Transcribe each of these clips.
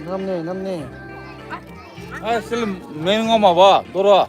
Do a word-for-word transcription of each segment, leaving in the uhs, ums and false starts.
Namne, namne. Ai, sil meng ngam ma ba, dora.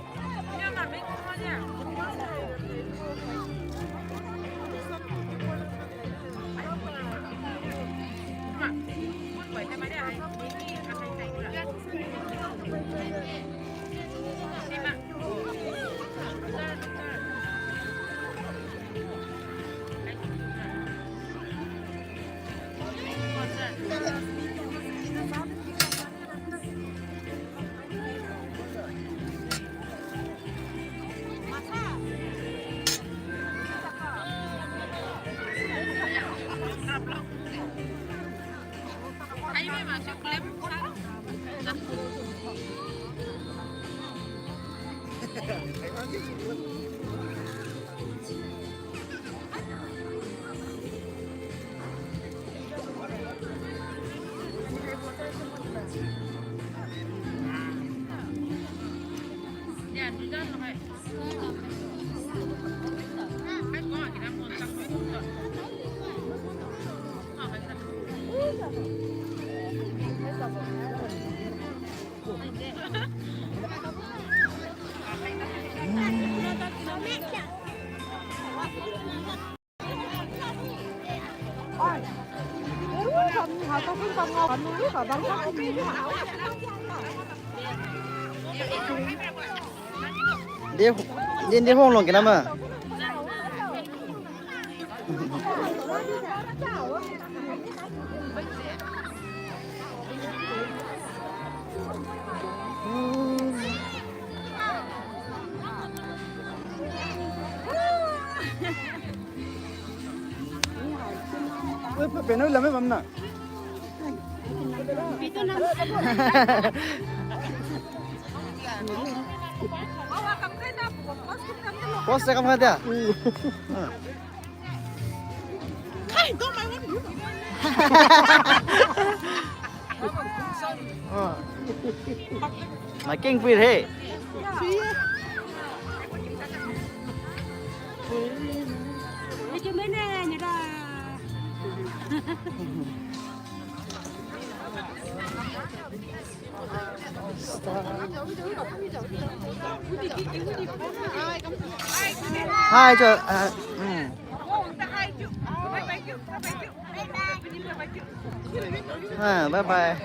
De, de, de hong long kina ma. Oi, pe, pe, nang lam e bam na. Pause kam kha dia. Khai, don't mind what you. Ah. Mai keng pui he. Hai, cho, ah, hmm. Ah, bye bye.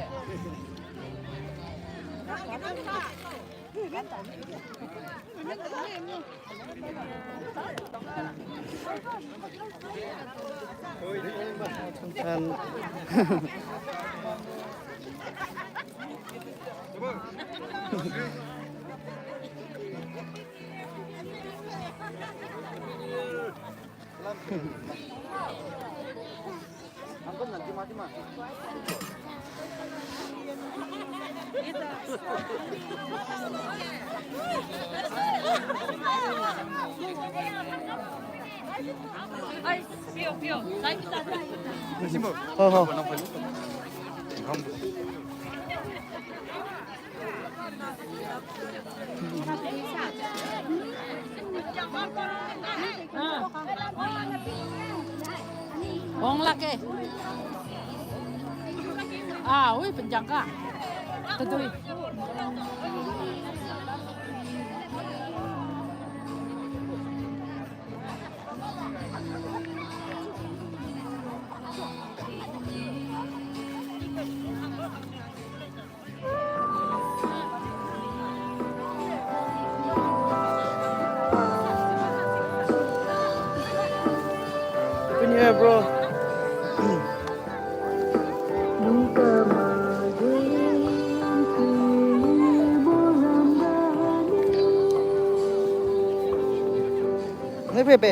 Ho, ho. Wang lak e. Ah, ui, penjang ka. Tadui. Happy New Year, bro. Nai pe pe.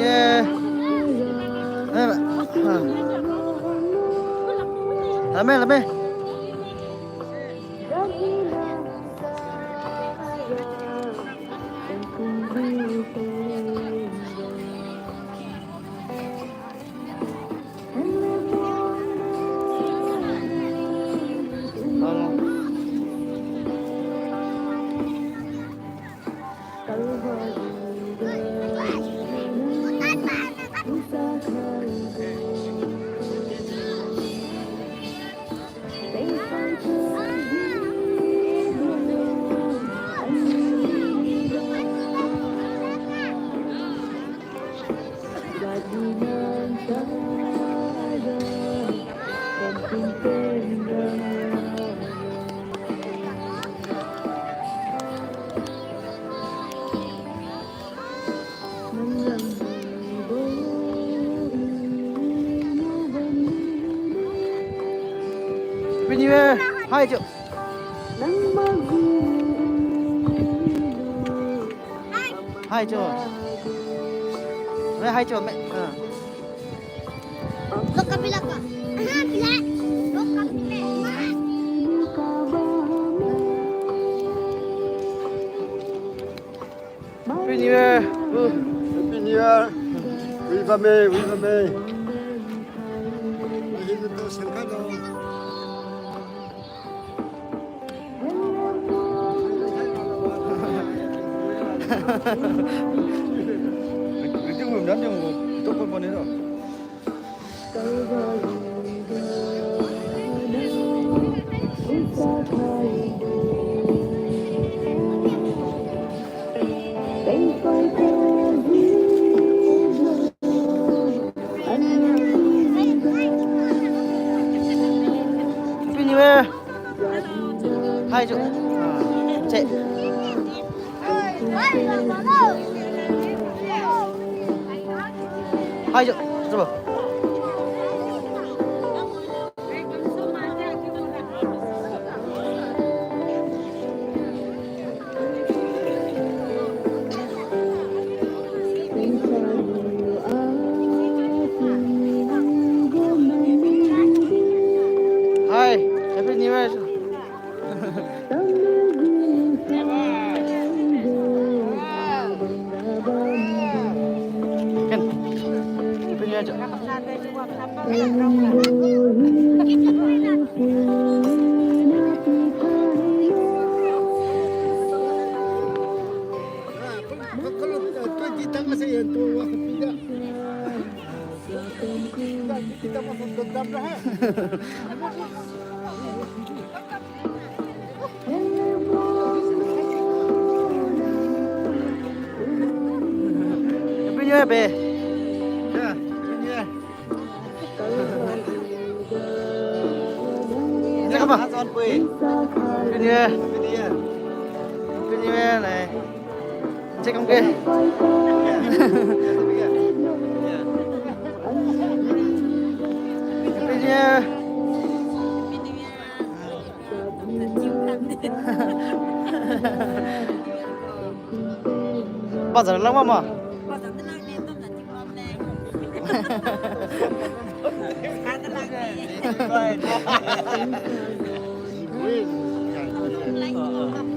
Yeah. Eh, ha. Lame, lame. Happy New Year. Hai chiu. Hai chiu. Hai chiu me. Ah. Happy New Year. Happy New Year. Wi bamme, wi bamme. Happy New Year. Hai chiu. Ah, che. Hai chiu. Chiubo. Hai, Happy New Year. Ken, Happy New Year. Happy New Year, be. Ya, Happy New Year. Happy New Year. Happy New Year, nai. Check kam ke. Happy New Year. Bazar lang ma ma.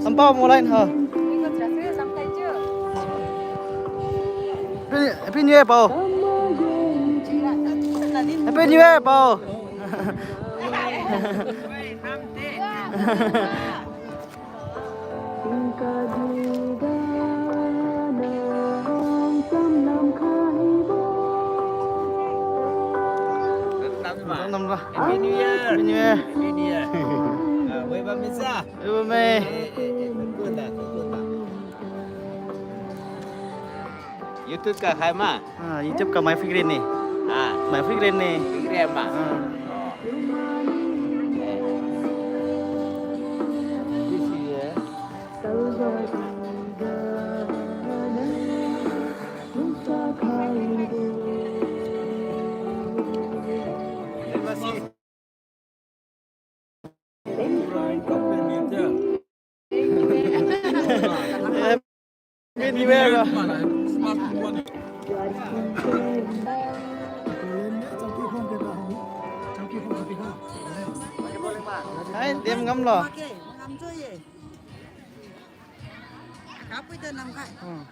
Sampao mo line ha. Happy, Happy New Year, pao. Happy New Year, pao. Happy New Year. Happy New Year. Happy New Year. Ah, wi bam misa. Wi bam me. Eh, eh, eh, eh, YouTube ka khai ma? Ah, YouTube ka mai figure ni. Ah. Mai figure ni. Figure ma? Ah. Happy New Year. Hai, dem ngam lo. Kapui ta namkhai. Hmm.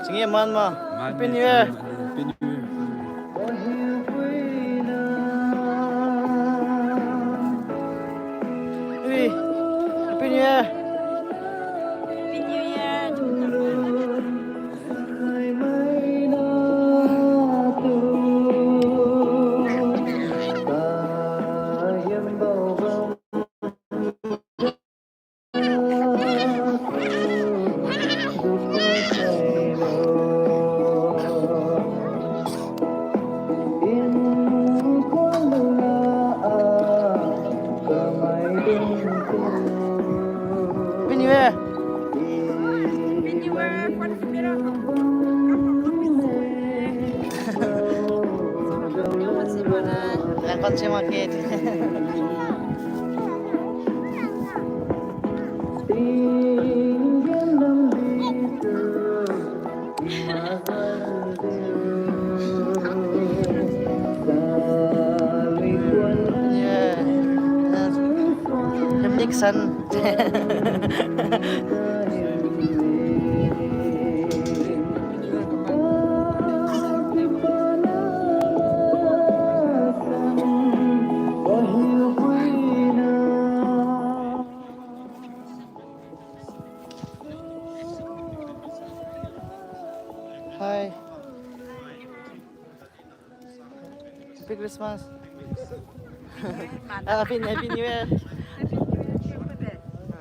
Chingi man ma. Happy New Year. Happy New Year. Ui, Happy New Year. Happy New Year. Pan se makge. Yeah. Picnic san. Hi. Happy Christmas. Ah, Happy, Happy New Year.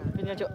Happy New Year, chu.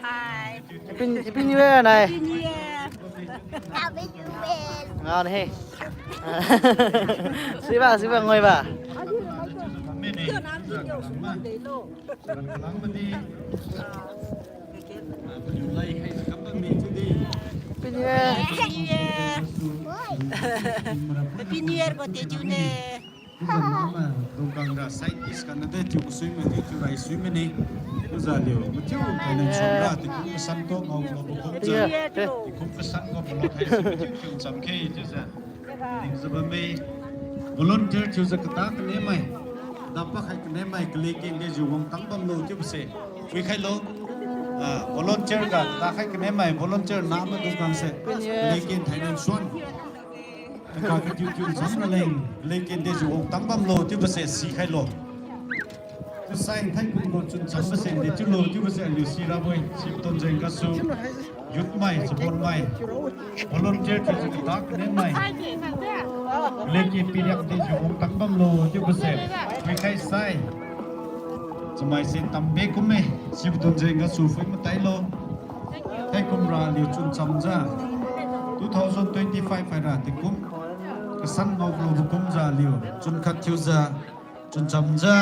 Hi. Happy, Happy New Year, nai. Happy New Year. Ngao ne he. Siba, siba, ngoi ba. Happy New Year. Happy New Year. Happy New Year, bo te ju ne. Chiujiu nama dungkang ra side dish kana de chiu kasui mane, chiu rai sui mane. Chiujiu aliu mathiu finance ra tingkum kasan tu ngao ngao bo kumjiu. Tingkum kasan ngao bo lo hai si mathiu chiu chamkhe chiujiu. Ningjiu bamme. Volunteer chiujiu kata kane mai. Dapa khai kane mai kale kende jiu wang tang bamlo chiubo se. Phuikhailo. Ah, volunteer ga kata khai kane mai volunteer nama dungkang se. Kale ken thainai suan. Tangka katiu tiu cham raleng, lei kende jiu wang tang bamlo chiubo se sikhailo. Chiusai thaikum gu chun cham mase de chiulo chiubo se aliu sirabo-e, sibo tonjeng gasu. Youth mai, chabon mai. Volunteer thiujiu kata kane mai. Lei ke piriak de jiu wang tang bamlo chiubo se. Phuikhai sai. Chamai se tambe kumme, sibo tonjeng gasu phui matailo. Thaikum ra aliu chun chamjiu. Two thousand twenty-five haira tingkum kasan ngao klo kumjiu aliu chun khat thiujiu, chun chamjiu.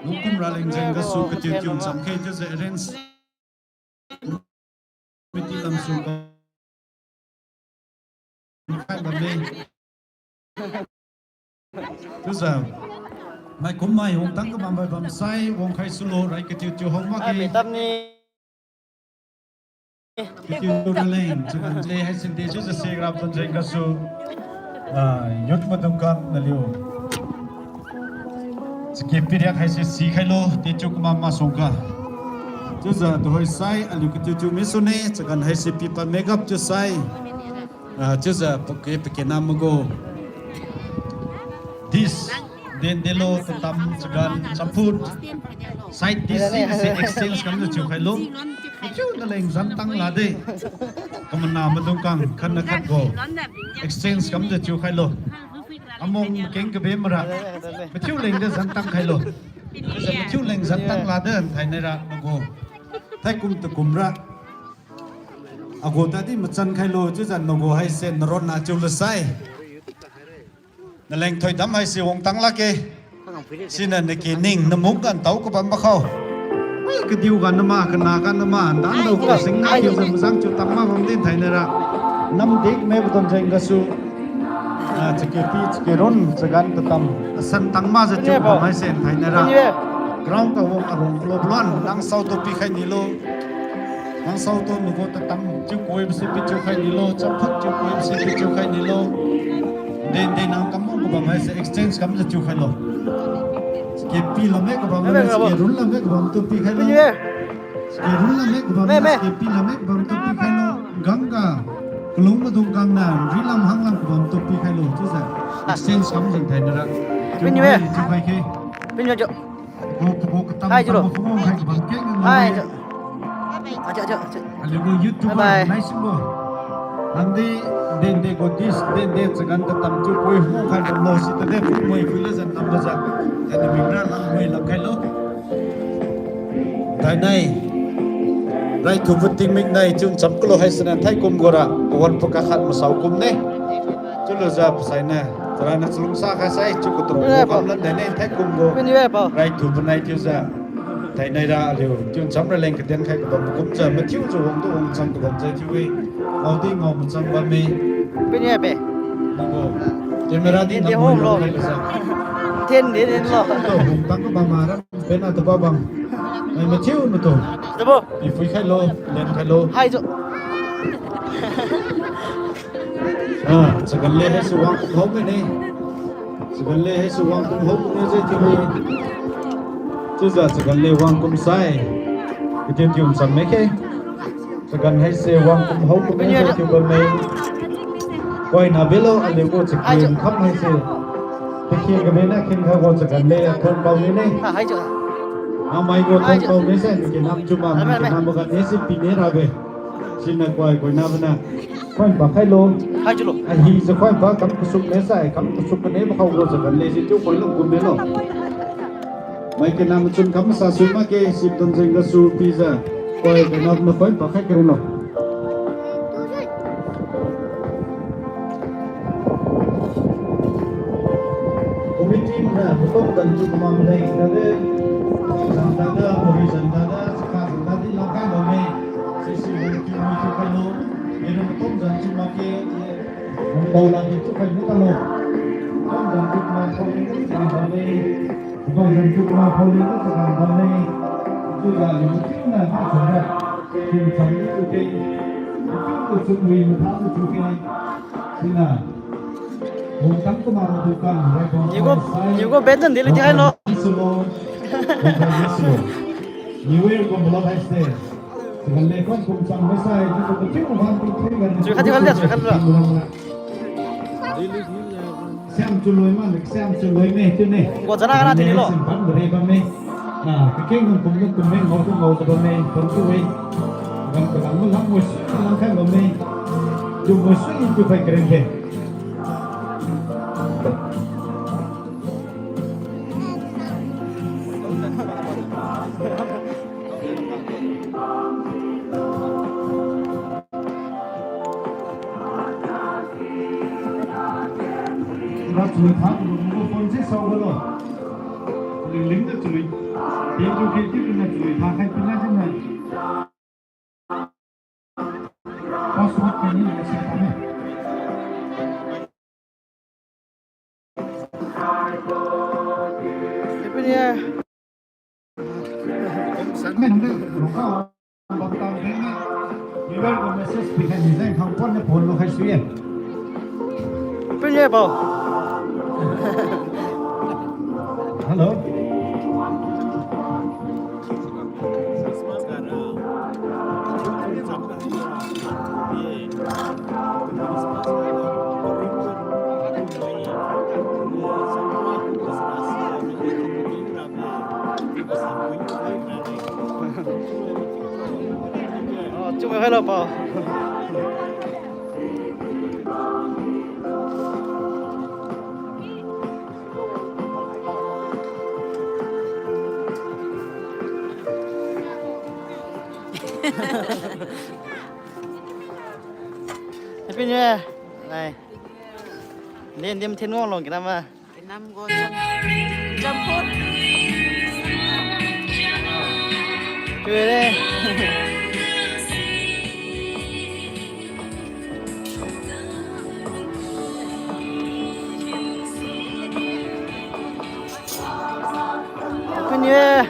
Ngumkum raleng jeng gasu katiu tiu chamkhe chiujiu arrange committee lamsu makhai bamme. Chiujiu maikum mai wangtang kabam bai bamsai wangkhai sulo rai katiu tiu hao makge. Katiu tiu raleng chagan le haisinde chiujiu se rap tonjeng gasu. Ah, youth maidung kang naliu chake piriak haise sikhailo, techiu kumam masuangga. Chiujiu tuhoi sai aliu katiu tiu misune, chagan haise pipa makeup chiusai. Ah, chiujiu pake pakena magu. Dish, den delo, tatam, chagan, chaphut. Side dish sise exchange kamjiu chiukhailo. Chiu naleng zantang lade. Kamana maidung kang khatna khatgu exchange kamjiu chiukhailo. Among keng kabe mara. Mathiu lengde zantang khailo. Chiujiu mathiu leng zantang lade thainaira nagu. Thaikum takum ra. Agu tadi machan khailo chiujiu nagu haise naronna chiulasai. Naleng thoidam haise wangtang lakge. Siniu naki ning namung gan tao kabam bakhao. Ai, kadiu ga nama, kana ga nama, dan dao kasing na thiujiu mazang chiu tang ma bam din thainaira. Namdik maibo tonjeng gasu. Ah, chake pi, chake ron, chagan tatam. Asan tang majiu chiu bam haise thainaira. Ground ga wang arung klo bluan, nangsao tu pikhai nilo. Nangsao tu nagu tatam chiu kuibose pichiukhai nilo, chaphut chiu kuibose pichiukhai nilo. Den den nang kamung kabam haise exchange kamjiu chiukhailo. Chake pi lame kabam, chake run lame kabam tu pikhailo. Chake run lame kabam, chake pi lame kabam tu pikhailo. Gangga, kalung maidung kangna, rilam hanglam kabam tu pikhailo. Chiujiu exchange kamjiu thainaira. Chiukhai khe. Hai, julo. Hai, ju. Aja, aja, aja. Aliu gu YouTube bye bye. Nai sibo. Nangdi dende gu dis, dende chagan katam chiu pui hu khai bamlo si tade pui moi pui la zan nam ba zan. Tadi mingra lang moi lam khailo. Thainai. Raithubo tingmik nai chun cham kulo haisiniu thaikum gura, pawan pakakhat masao kumne. Chiulujiu pasainiu, tarana chalungsa khaisai chiu kutro. Pini e, pao. Kam lan thainai thaikum gu. Pini e, pao. Raithubo nai thiujiu. Thainai ra aliu, chiu cham raleng katen khai kabam kumjiu, mathiujiu wangtu wangchang kabam jai chiu-e. Ngaodi ngao machang bamme. Pini e, pe. Nanggu. Camera di nang hong lo. Ten di, ten lo. Chiu tu, hong tang kabam mara. Pena tu babang. Mai mathiu natu. Tabo. Ipui khailo, len khailo. Hai jo. Ah, chagan le haise wang kum hao mine. Chagan le haise wang kum hao mine je thiu-e. Chiujiu chagan le wang kum sai. Katiu tiu cham mekhe. Chagan haise wang kum hao kum mine je thiu bamme. Koina bilo aliu gu chakiu kham haise. Pakhi kami na khin kha gu chagan le athon pao mine. Ah, hai jo. Amai gu thon pao mine sai, mi kinam chuma, mi kinam ga ne si pine rabe. Siniu koi koina bana. Koi pa khailo. Hai jo lo. Ahi jiu koi pa kam kasuk ne sai, kam kasuk kane ba khao lo chagan le si chiu koi lo kum milo. Mai kena machun kam masa sui makge, sip dam jeng gasu pijiu. Koi kena nakoi pakhai karelo. Committee na, matom dan tu kamam leng na de. Zan dan da, pori zan dan da, chakha zan dan di langkai bamme. Sisi wang tu mi tu khailo. Ina matom dan tu makge. Wang dao lagi tu khai mi kalo. Matom dan tu kamam pori ni tu kamam bamme. Bang zan tu ma phone ni tu chakang bam ne. Tu ga ni mu kin na ta chang ra. Kin chang ni tu ke. Tu tu tu lui mu ta tu tu ke. Sina. Hong tang tu ma tu kan. Niu go, niu go betan dili di hai lo. Sulo. Hong tang ni sulo. New Year ko mula hai se. Chagan le koi kum chang mai sai, tu tu tu tu wan tu tu wan. Chui khat di wan le, chui khat lo. Siam chu loi ma, siam chu loi me, tu ne. Ko jana kana tini lo. Sim pan bere bamme. Na, kakeng nung kum nung kum me, ngau tu ngau tu bamme, pan tu we. Gam ka lang ma lang mo si, lang khan bamme. Tu mo si, tu pai keren ke. Ra chui tha, lu phone se sao lo. Ling ling de chui. Yen tu ke ti na chui tha khai pina jin na. Password ke ni na se ta ne. Happy New Year. Happy New Year, pao. Hello. Oh, chiu mai khailo pao. Happy New Year. Nai. Ndim ndim thin ngong long kinam ma. Kinam go jam. Jam pot. Kere. Happy New Year.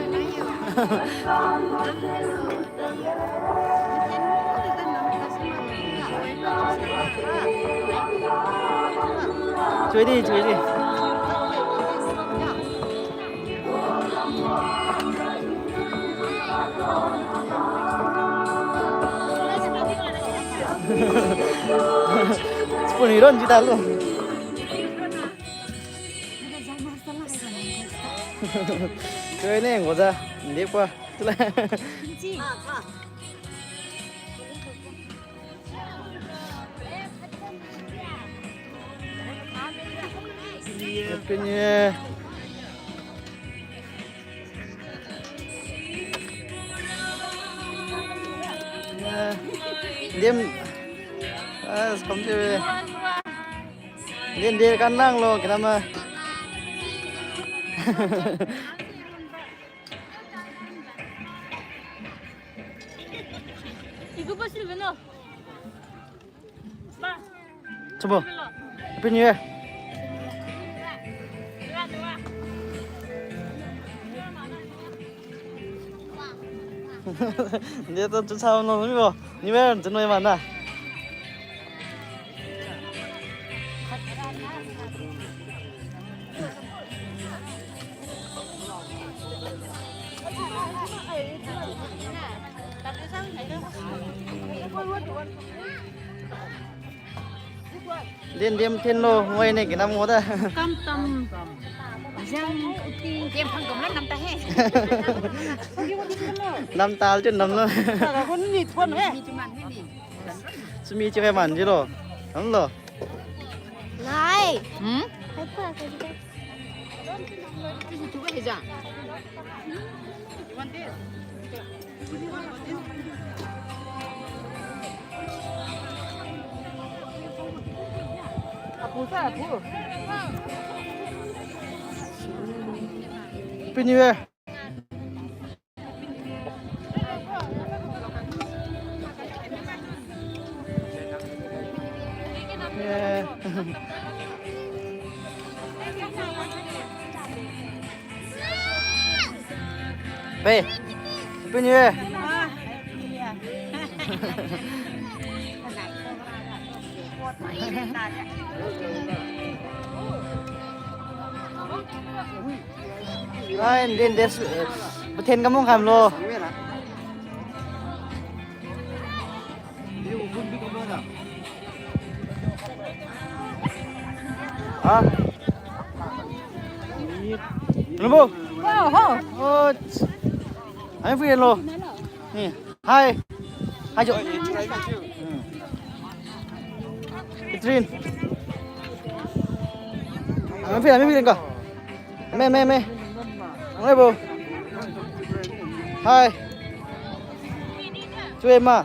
Chui di, chui di. Spoon iron jida lo. Kau ne ngoda, ndi pa. Happy New Year. Dim. Ah, sekom si. Dim, dim, kan nang lo, kenapa? Iku pa silbeno. Sabo. Happy New Year. Dia tu tu sao no ni bo. New Year tu no mana. Din dim thin lo, ngoi ne kinam ngoda. Kam tam. Jang uti. Dim phang kam la nam ta he. Nam tal tu nam lo. Ka ko ni thon he. Sumi chiu man ji lo. Nam lo. Nai. Hmm? Hai pa ka ji. Happy New Year. Yeah. Pe, Happy New Year. Ai, din, din, eh, pathen kamung kham lo. Ha? Lumbu? Oh, ho. Oh. Ai, free lo. Ni. Hi. Hi, Jo. Hmm. Catherine. Ami pi, ami pi ko. Me, me, me. Ang bo. Hi. Chui ma.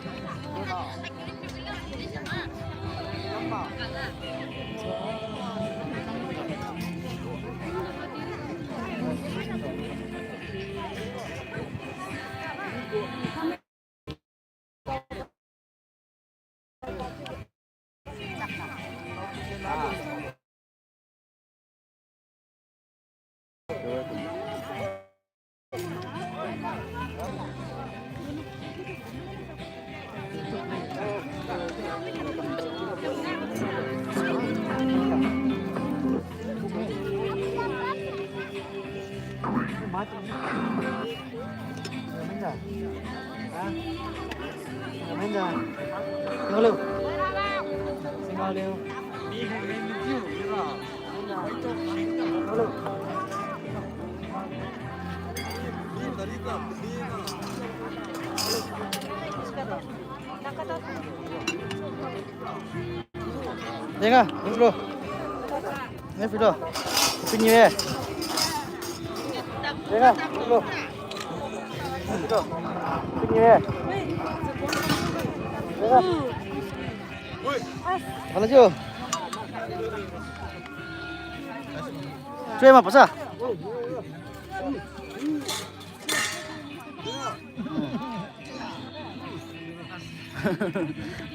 Yenga, bro. Ni phi lo. Phi ni eh. Yenga, bro. Phi ni eh. Yenga. Hello, Jo. Chui ma pasa.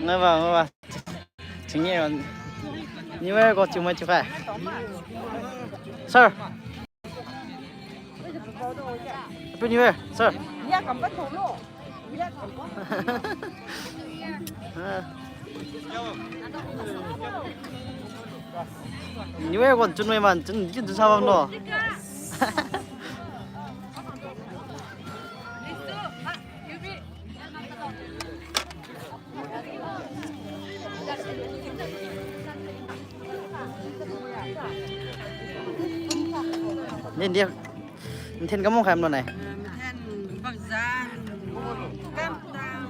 Ngaiba, ngaiba. Chingye wan. New Year ko chiumai chiukhai. Sir. Happy New Year, sir. New Year ko chunmai man, chun, chun, chun sa bam lo. Din, din. Mathen kamung khai mlo nai. Mathen bakzan, kamtam,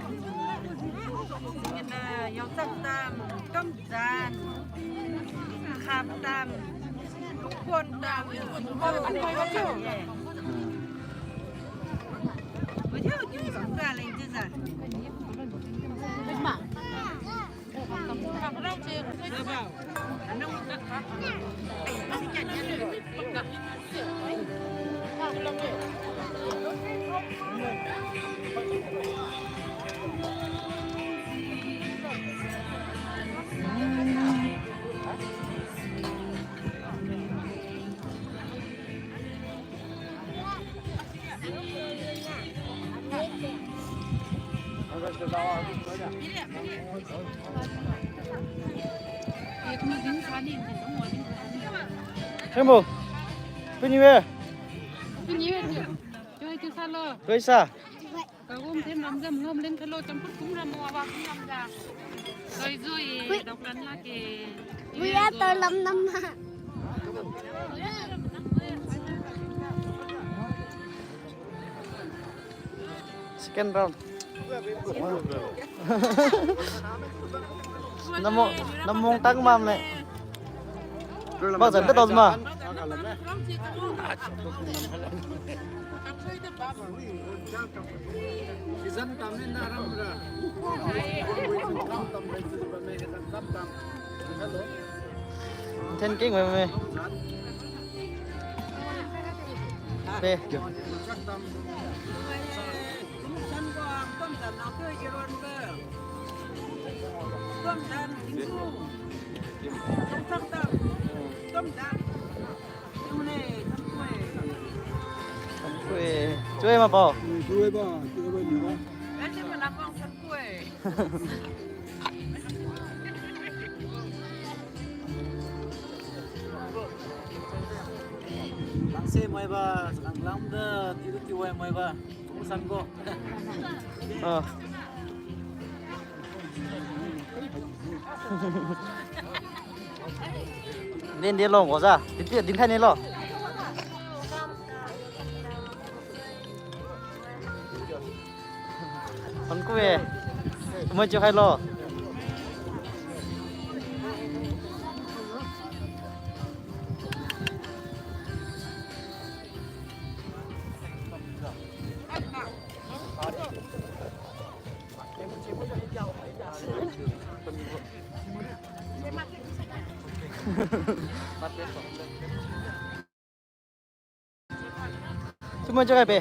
singina yaochaktam, kamzan, khaptam, kontam. Sengbo. Happy New Year. Happy New Year. Joy to salo. Joy sa. Kagum them ram jam ngam leng thalo champut kum ram wa wa kum ram ja. Joy joy. Hui. Dok lan la ke. Hui ya to lam nam na. Second round. Namo, namong tang mam le. Bak zan ta tau ma. Season tam ni na ram ra. Ten king me me. Pe. Chui, chui ma pao. Chui ba, chui ba ni ba. Langse mai ba, langlam da, tiu tiu mai ba. Sangko. Ah. Din din lo ko sa. Din din khai ni lo. Thank you e. Tumoi chiu khai lo. Tumoi chiu khai pe.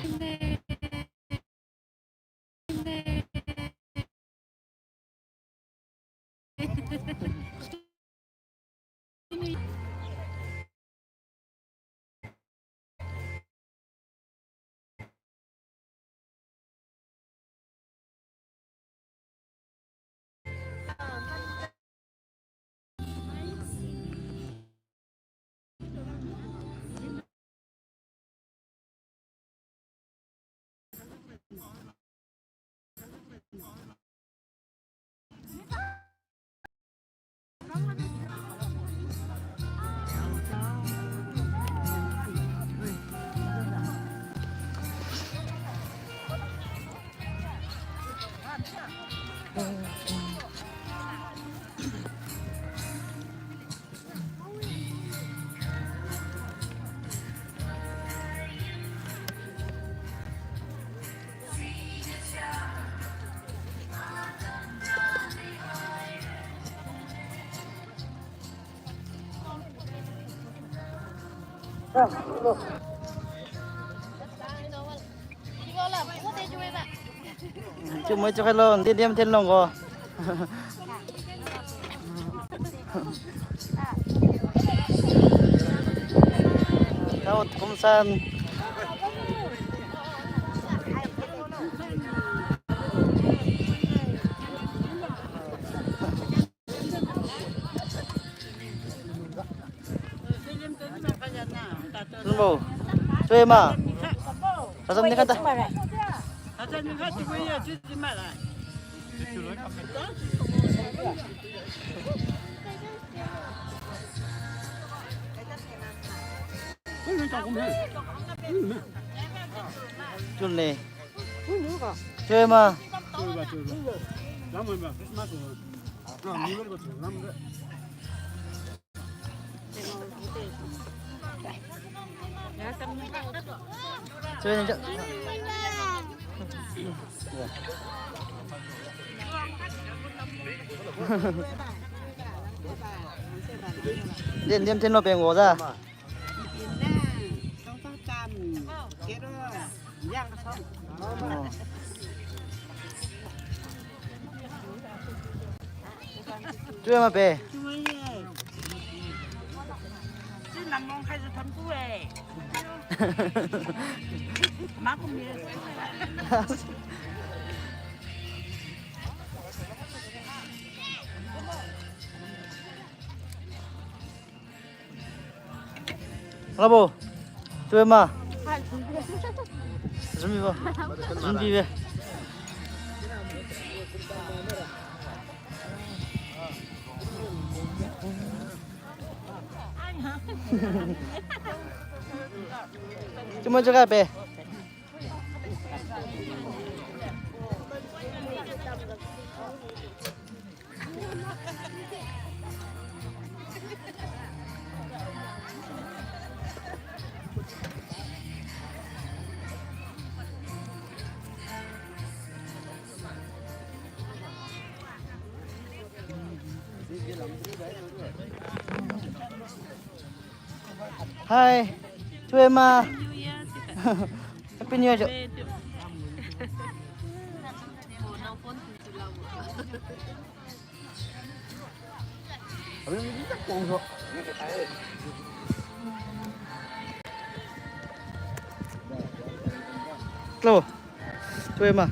Chiumai chiu khai lo, ndi diam thin long ko. Tao kum san. Nbo. Chui ma. Sasam ni kata. Chun ne. Chui ma. Chui ne, chui. Din, din, tin lo peng wo da. Chui ma pe. Hello bo. Chui ma. Zumi bo. Zumi be. Cuma jaga pe. Hi. Chui ma. Happy New Year. Hello. Chui ma.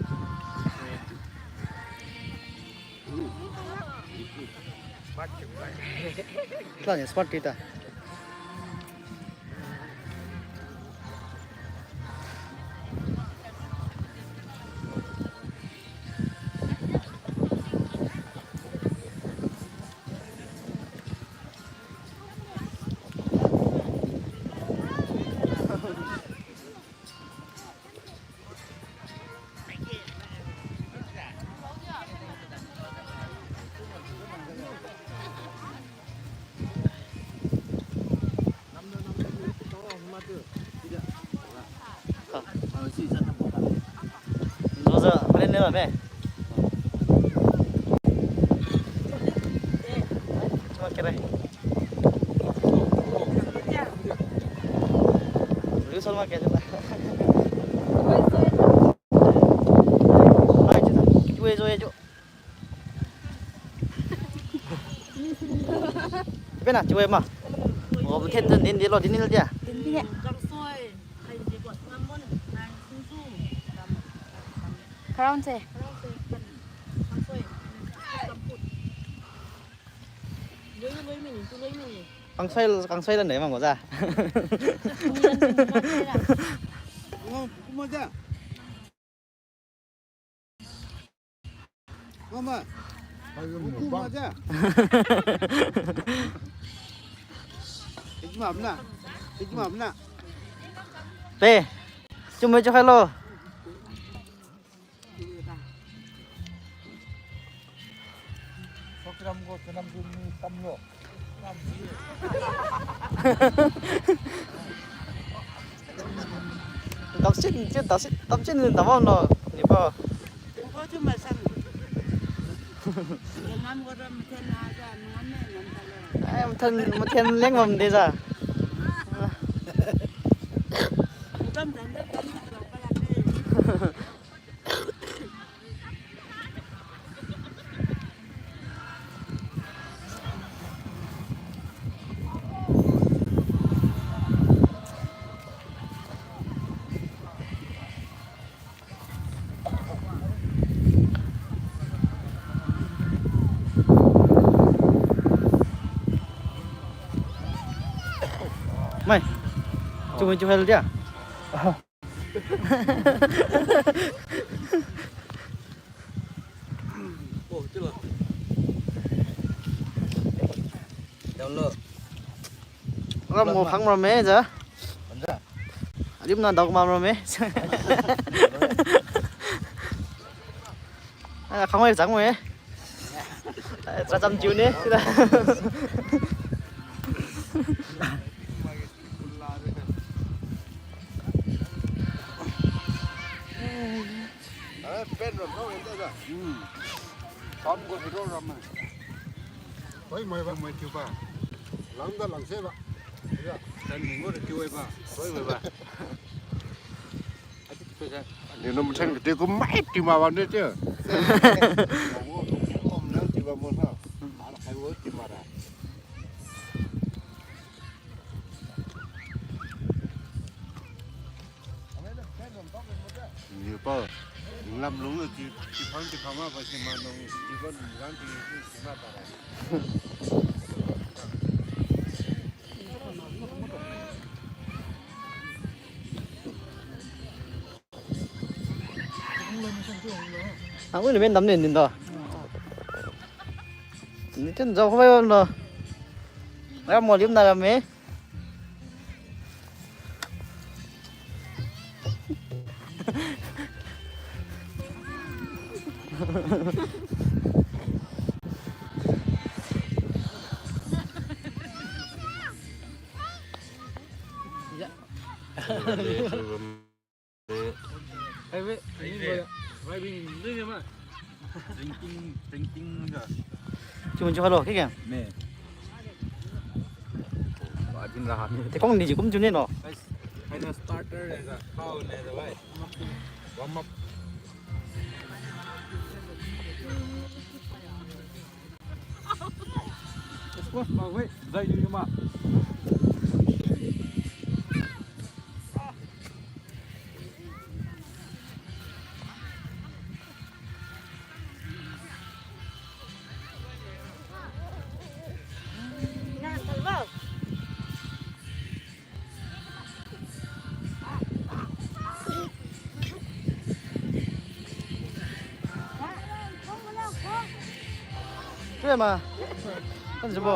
Kla ni smart kita. Jojo, paren ne ba me. Chuma kere. Lu salma kere. Hai, chuna. Chui, chui, chui. Pena, chui ma. Oh, ten ten din di lo, din ni lo dia. Din di. Crown se. Kangsai, kangsai lan dai mang ko ja. Mama. Mama ja. Ijma mna. Ijma mna. Pe. Chumai chu khailo. Tamsin, sin, tamsin, tamsin, tamam no, ni pa. Ai, mathen, mathen leng bam de ja. Mai. Chumai chu hel dia. Oh, tu lo. Download. Ram mo phang ram me ja. Anja. Alim na dao kumam ram e. Ah, khangwai chang e. Chacham chiu ne. Eh, pen ram thau ente da. Hmm. Pam ko bidor ram e. Hoi, moi ba, moi tiu ba. Lang da lang se ba. Ya. Tan mung ko tiu ba. Hoi, moi ba. Ni nom chang tiu ko mai tiu ma ba ne tiu. Mo, mo, mo, mo, tiu ba mo sa. Ara kai wo tiu ma da. Niu pa, lam lung ti, ti phang ti phang ma pa si ma nung, ti ko nung lam ti, ti ma pa ra. Ang ui le men dam ne nin da. Ni chen zau kho bai bam lo. Ram mo lim na ram me. Drinking, drinking ga. Chiu mun chiu halo, kike? Me. Wa din ra ha mi. Te kong ni ji kum chiu ne no. Guys, hai na starter le ga, khao le ga, bhai. Warm up. Of course, ma wei, zai ni ma. Chui ma. Kan jibo.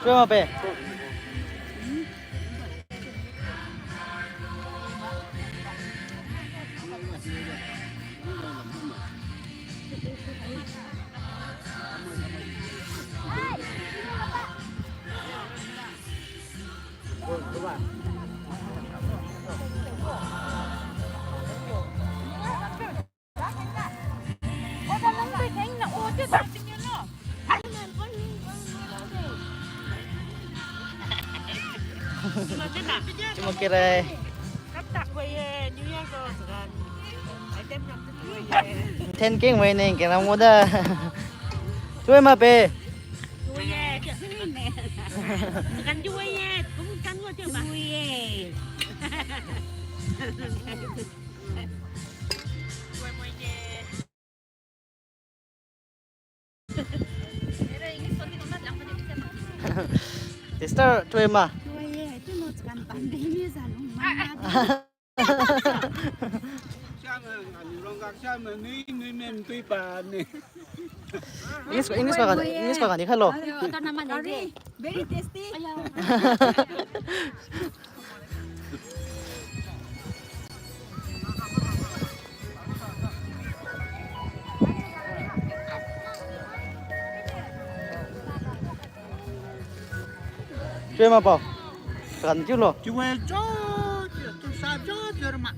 Chui ma pe. Chuma kere. Ten keng mai neng keng ram mo da. Chui ma pe. Sister, chui ma. English, English pa ga, English pa ga ni khalo. Very tasty. Chui ma pao. Sakan chiu lo. Chui cho, chui sa cho, chui ma.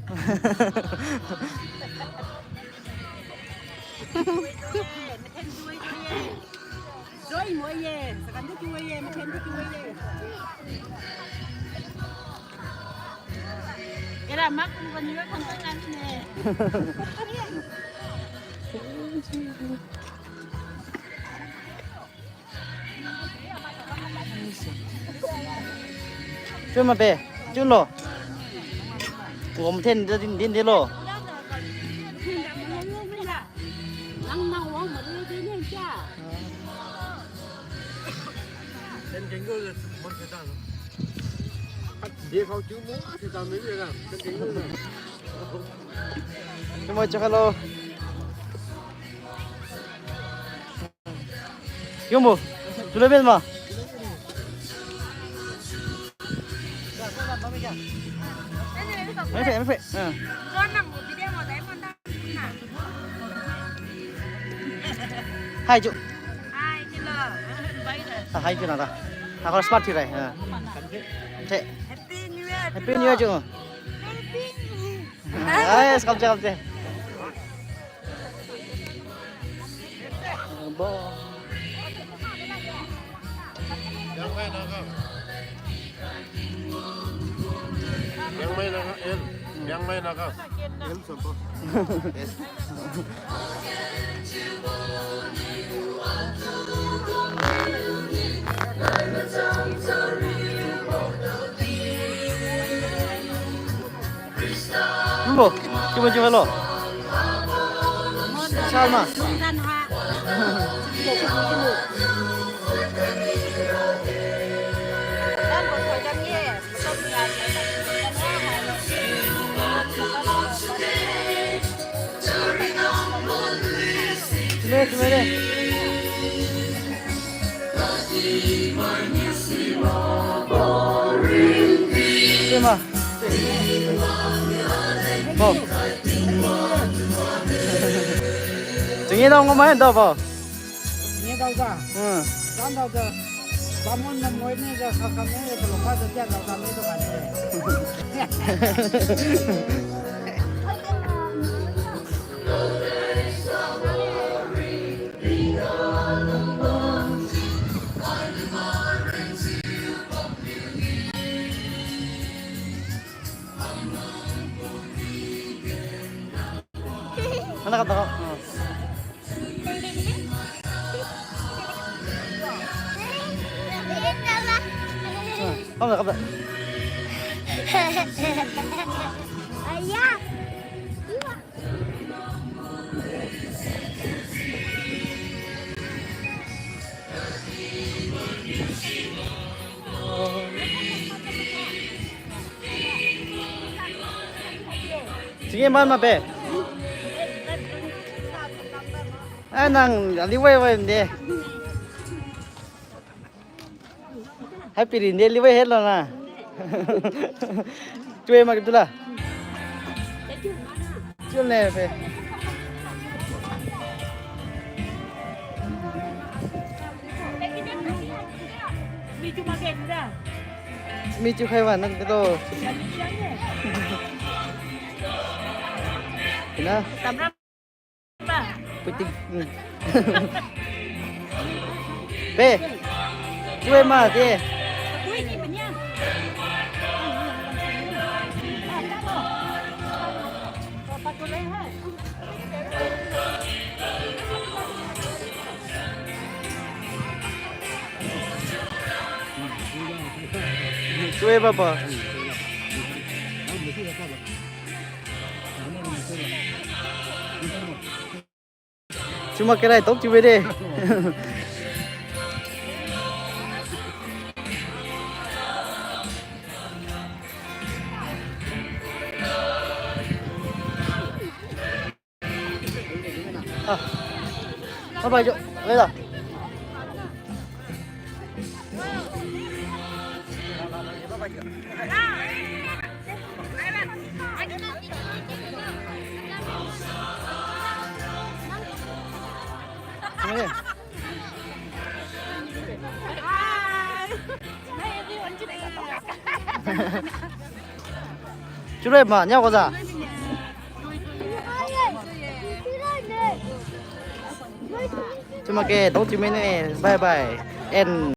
Joy mo ye, sakan tu chui ye, macam tu chui ye. Era mak pun pun ni kan kan ni. Chui ma pe, chui lo. Wom then din din de lo. Then can go the one setan. Dia kau cuma setan ni kan. Then can go. Mai chakalo. Yungbo, tulai ben ma. Mai pe, mai pe. Ah. Hai ju. Ah, hai ju na da. Aku smart thiu rai. Ah. Te. Happy New Year ju. Happy New Year. Ai, kamche, kamche. Bo. Liangmai Naga. Liangmai Naga, L. Liangmai Naga. L sabo. Yes. Mbo, chiubo chiubo lo. Salma. Chime, chime de. Chima. Bo. Chingi dao ngomai dao bo. Chingi dao ga. Hmm. Dao dao ga. Bamon na moi ni ga sa kam ni ga lo ka ga dao ga ni ga ni. Mana kata kau? Hmm. Hmm, kau dah, kau dah. Ayah. Chingi man ma pe. Ah, nang, ali wai wai de. Happy rin de, liwai helo na. Chui ma kitu la. Chui ne pe. Mi chui khai wa nang to. Ina. Puiting. Hmm. Pe. Chui ma de. Chui baba. Chuma kerai tok chiu de. Ah. Bye bye jo. Wei da. Chiu re ma, niu ko ja. Chiu ma ke, tao chiu me ne, bye bye. And